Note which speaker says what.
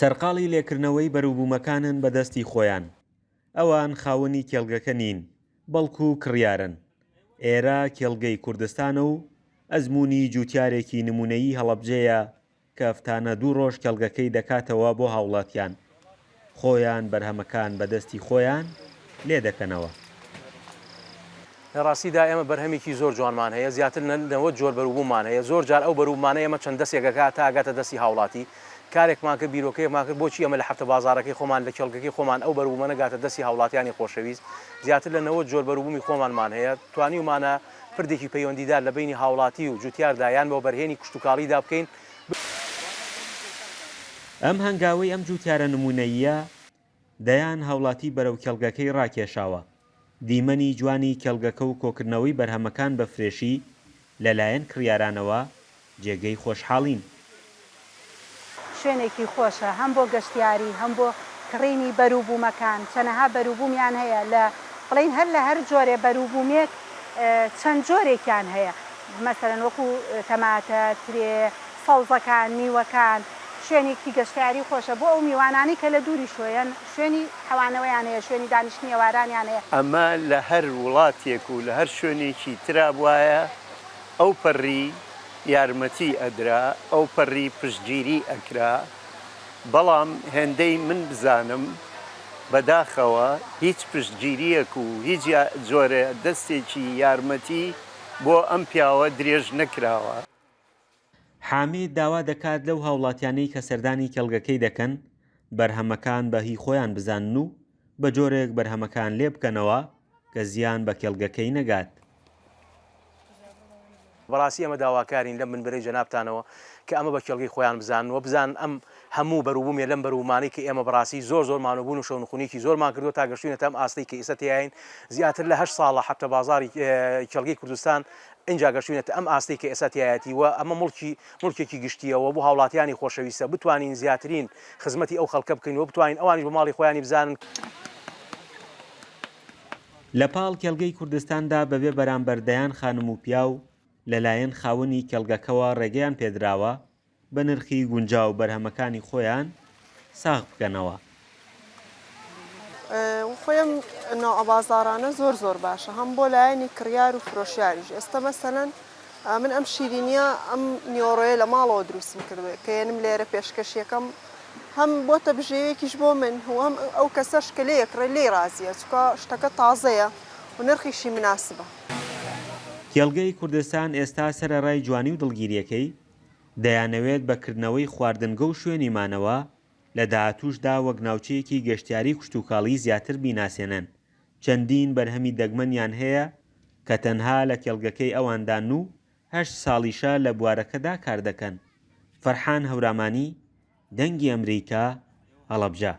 Speaker 1: سەرقاڵی لێکردنەوەی بەروبوومەکانن بە دەستی خۆیان. ئەوان خاوەنی کێڵگەکە نین، بەڵکو کڕیارن. ئێرە کێڵگەی کوردستانە و ئەزموونی جووتیارێکی نموونەیی هەڵەبجەیە کە هەفتانە دوو ڕۆژ کێڵگەکەی دەکاتەوە بۆ هاوڵاتیان. خۆیان بەرهەمەکان بە دەستی خۆیان لێ دەکەنەوە.
Speaker 2: لە ڕاستیدا ئێمە بەرهەمێکی زۆر جوانمان هەیە، زیاتر لە 90 جۆر بەروبووممان هەیە، زۆر جار ئەو بەروبوومانە ئێمە چەند دەستێک ئەکات تا ئەگاتە دەستی هاوڵاتی، کارێکمان کرد، بیرۆکەیەکمان کرد بۆچی ئێمە لە هەفتە بازاڕەکەی خۆمان، لە کێڵگەکەی خۆمان ئەو بەروبوومە نەگاتە دەستی هاوڵاتیانی خۆشەویست، زیاتر لە 90 جۆر بەروبوومی خۆمانمان هەیە، توانیومانە پردێکی پەیوەندیدار لە بەینی هاوڵاتی و جوتیاردا یان وەبەرهێنی کشتوکاڵیدا بکەین.
Speaker 1: ئەم هەنگاوەی ئەم جوتیارە نموونەییە دەیان هاوڵاتی بەرەو کێڵگەکەی ڕاکێشاوە، دیمەنی جوانی کێڵگەکە و کۆکردنەوەی بەرهەمەکان بە فرێشی لەلایەن کڕیارانەوە جێگەی خۆشحاڵین.
Speaker 3: شوێنێکی خۆشە هەم بۆ گەشتیاری هەم بۆ کڕینی بەروبوومەکان، چەنەها بەروبوومیان هەیە لە بڵێین هەر لە هەر جۆرێ بەروبوومێک چەند جۆرێکیان هەیە مەسەلەن وەکو تەماتە، ترێ، سەوزەکان، میوەکان، شوێنێکی گەشتیاری خۆشە بۆ ئەو میوانانەی کە لە دووریشۆیەن شوێنی حەوانەوەیان هەیە، شوێنی دانیشتنی ئێوارانیان هەیە.
Speaker 4: ئەمە لە هەر وڵاتێک و لە هەر شوێنێکی ترا بوایە ئەوپەڕی یارمەتی ئەدرا، ئەوپەڕی پشتگیری ئەکرا، بەڵام هێندەی من بزانم بەداخەوە هیچ پشتگیرییەک و هیچ جۆرە دەستێکی یارمەتی بۆ ئەم پیاوە درێژ نەکراوە.
Speaker 1: حامید داوا دەکات لەو هاوڵاتیانەی کە سەردانی کێڵگەکەی دەکەن بەرهەمەکان بە هی خۆیان بزانن و بە جۆرێک بەرهەمەکان لێ بکەنەوە کە زیان بە کێڵگەکەی نەگات.
Speaker 2: بەڕاستی ئێمە داواکارین لەم بنبرەی جەنابتانەوە کە ئەمە بە کێڵگەی خۆیان بزانن و بزانن ئەم هەموو بەروبوومیە لەم بەروبوومانەی کە ئێمە بەڕاستی زۆر زۆر مانووبوون و شەونخونیەکی زۆرمان کردووە تا گەشتوینەتە ئەم ئاستەی کە ئیستا تێیاین زیاتر لە هەشت ساڵە هەفتە بازاڕی کێڵگەی کوردستان ئینجا گەشتوینەتە ئەم ئاستەی کە ئێستا تیایەتی و ئەمە موڵکی موڵکێکی گشتیە و بۆ هاوڵاتیانی خۆشەویستە بتوانین زیاترین خزمەتی ئەو خەڵکە بکەین و بتوانین ئەوانیش بە ماڵی خۆیانی بزانن.
Speaker 1: لە پاڵ کێڵگەی کوردستاندا بەبێ بەرامبەر دەیان خانم و پیاو لەلایەن خاوەنی کێڵگەکەوە ڕێگەیان پێدراوە بە نرخی گونجاو بەرهەمەکانی خۆیان ساغ بکەنەوە.
Speaker 5: خۆی ئەم نەوعە بازاڕانە زۆر زۆر باشە هەم بۆ لایەنی کڕیار و فرۆشیاریش ئێستا مەسەلەن من ئەم شیرینیە ئەم نیۆڕۆیە لە ماڵەوە دروستم کردووە کە یەنم لێرە پێشکەشیەکەم هەم بۆتە بژێوێکیش بۆ من و هەم ئەو کەسەش کە لێ یەکڕێ لێی ڕازیە چونکە شتەکە تازەیە و نرخیشی مناسبە.
Speaker 1: کێڵگەی کوردستان ئێستا سەرەڕای جوانی و دڵگیریەکەی، دەیانەوێت بە کردنەوەی خواردنگە و شوێنی مانەوە، لە داهاتووشدا وەک ناوچەیەکی گەشتیاری کشتوکاڵی زیاتر بیناسێنن، چەندین بەرهەمی دەگمەنیان هەیە کە تەنها لە کێڵگەکەی ئەواندان و هەشت ساڵیشە لە بوارەکەدا کاردەکەن. فەرحان هەورامانی، دەنگی ئەمریکا، هەڵەبجە.